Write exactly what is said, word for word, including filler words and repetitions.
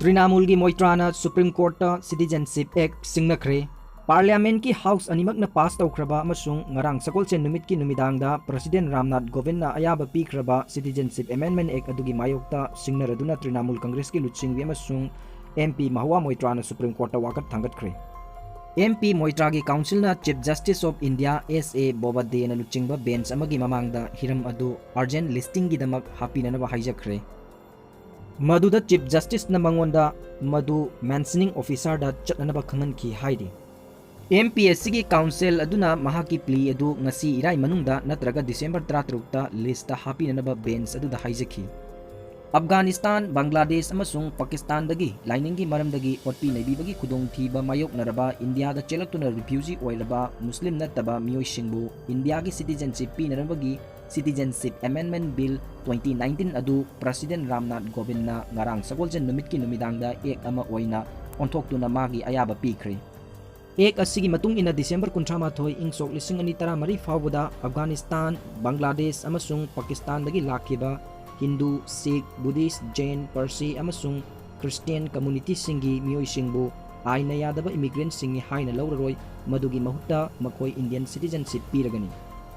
ꯇ꯭ꯔꯤꯅꯥꯃꯨꯜꯒꯤ ꯃꯣꯏꯇ꯭ꯔꯥꯅ Supreme Courtꯇ Citizenship Act ꯁꯤꯡꯅꯈ꯭ꯔꯦ꯫ Parliamentꯀꯤ House ꯑꯅꯤꯃꯛꯅ pass ꯇꯧꯈ꯭ꯔꯕ ꯑꯃꯁꯨꯡ ꯉꯔꯥꯡ ꯁꯒꯣꯜꯁꯦꯟ ꯅꯨꯃꯤꯠꯀꯤ ꯅꯨꯃꯤꯗꯥꯡꯗ President ꯔꯥꯝꯅꯥꯊ ꯀꯣꯕꯤꯟꯗꯅ ꯑꯌꯥꯕ ꯄꯤꯈ꯭ꯔꯕ Citizenship Amendment Act ꯑꯗꯨꯒꯤ ꯃꯥꯌꯣꯛꯇ ꯁꯤꯡꯅꯔꯗꯨꯅ ꯇ꯭ꯔꯤꯅꯥꯃꯨꯜ ꯀꯪꯒ꯭ꯔꯦꯁꯀꯤ ꯂꯨꯆꯤꯡꯕꯤ ꯑꯃꯁꯨꯡ MP ꯃꯍꯨꯋꯥ ꯃꯣꯏꯇ꯭ꯔꯥꯅ Supreme Courtꯇ ꯋꯥꯀꯠ ꯊꯥꯡꯒꯠꯈ꯭ꯔꯦ꯫ MP ꯃꯣꯏꯇ꯭ꯔꯥꯒꯤ councilꯅ Chief Justice of India S A ꯕꯣꯕꯗꯦꯅ ꯂꯨꯆꯤꯡꯕ bench ꯑꯃꯒꯤ ꯃꯃꯥꯡꯗ ꯍꯤꯔꯝ ꯑꯗꯨ urgent listingꯒꯤꯗꯃꯛ ꯍꯥꯞꯄꯤꯅꯅꯕ ꯍꯥꯏꯖꯈ꯭ꯔꯦ꯫ ꯃꯗꯨꯗ Chief Justiceꯅ ꯃꯉꯣꯟꯗ ꯃꯗꯨ mentioning officerꯗ ꯆꯠꯅꯅꯕ ꯈꯪꯍꯟꯈꯤ ꯍꯥꯏꯔꯤ꯫ MP ꯑꯁꯤꯒꯤ council ꯑꯗꯨꯅ ꯃꯍꯥꯛꯀꯤ plea ꯑꯗꯨ ꯉꯁꯤ ꯏꯔꯥꯏ ꯃꯅꯨꯡꯗ ꯅꯠꯇ꯭ꯔꯒ December ꯇꯔꯥꯇꯔꯨꯛꯇ listꯇ ꯍꯥꯞꯄꯤꯅꯅꯕ bench ꯑꯗꯨꯗ ꯍꯥꯏꯖꯈꯤ꯫ ꯑꯐꯒꯥꯅꯤꯁꯇꯥꯟ, ꯕꯪꯒ꯭ꯂꯥꯗꯦꯁ ꯑꯃꯁꯨꯡ ꯄꯥꯀꯤꯁꯇꯥꯟꯗꯒꯤ ꯂꯥꯏꯅꯤꯡꯒꯤ ꯃꯔꯝꯗꯒꯤ ꯑꯣꯠꯄꯤ ꯅꯩꯕꯤꯕꯒꯤ ꯈꯨꯗꯣꯡꯊꯤꯕ ꯃꯥꯌꯣꯛꯅꯔꯕ ꯏꯟꯗꯤꯌꯥꯗ ꯆꯦꯜꯂꯛꯇꯨꯅ refugee ꯑꯣꯏꯔꯕ ꯃꯨꯁꯂꯤꯝ ꯅꯠꯇꯕ ꯃꯤꯑꯣꯏꯁꯤꯡꯕꯨ ꯏꯟꯗꯤꯌꯥꯒꯤ citizenship ꯄꯤꯅꯅꯕꯒꯤ Citizenship Amendment Bill twenty nineteen ꯑꯗꯨ President ꯔꯥꯝꯅꯥꯊ ꯀꯣꯕꯤꯟꯗꯅ ꯉꯔꯥꯡ ꯁꯒꯣꯜꯁꯦꯟ ꯅꯨꯃꯤꯠꯀꯤ ꯅꯨꯃꯤꯗꯥꯡꯗ act ꯑꯃ ꯑꯣꯏꯅ ꯑꯣꯟꯊꯣꯛꯇꯨꯅ ꯃꯥꯒꯤ ꯑꯌꯥꯕ ꯄꯤꯈ꯭ꯔꯦ꯫ Act ꯑꯁꯤꯒꯤ ꯃꯇꯨꯡ ꯏꯟꯅ December ꯀꯨꯟꯊ꯭ꯔꯥ ꯃꯥꯊꯣꯏ, ꯏꯪ ꯁꯣꯛ ꯂꯤꯁꯤꯡ ꯑꯅꯤ ꯇꯔꯥꯃꯔꯤ ꯐꯥꯎꯕꯗ ꯑꯐꯒꯥꯅꯤꯁꯇꯥꯟ, ꯕꯪꯒ꯭ꯂꯥꯗꯦꯁ ꯑꯃꯁꯨꯡ ꯄꯥꯀꯤꯁꯇꯥꯟꯗꯒꯤ ꯂꯥꯛꯈꯤꯕ ꯍꯤꯟꯗꯨ, ꯁꯤꯈ, ꯕꯨꯙꯤꯁ꯭ꯠ, ꯖꯩꯟ, ꯄꯥꯔꯁꯤ ꯑꯃꯁꯨꯡ ꯈ꯭ꯔꯤꯁꯇꯤꯌꯥꯟ communityꯁꯤꯡꯒꯤ ꯃꯤꯑꯣꯏꯁꯤꯡꯕꯨ ꯑꯥꯏꯟꯅ ꯌꯥꯗꯕ immigrantꯁꯤꯡꯅꯤ ꯍꯥꯏꯅ ꯂꯧꯔꯔꯣꯏ꯫ ꯃꯗꯨꯒꯤ ꯃꯍꯨꯠꯇ ꯃꯈꯣꯏ Indian citizenship ꯄꯤꯔꯒꯅꯤ꯫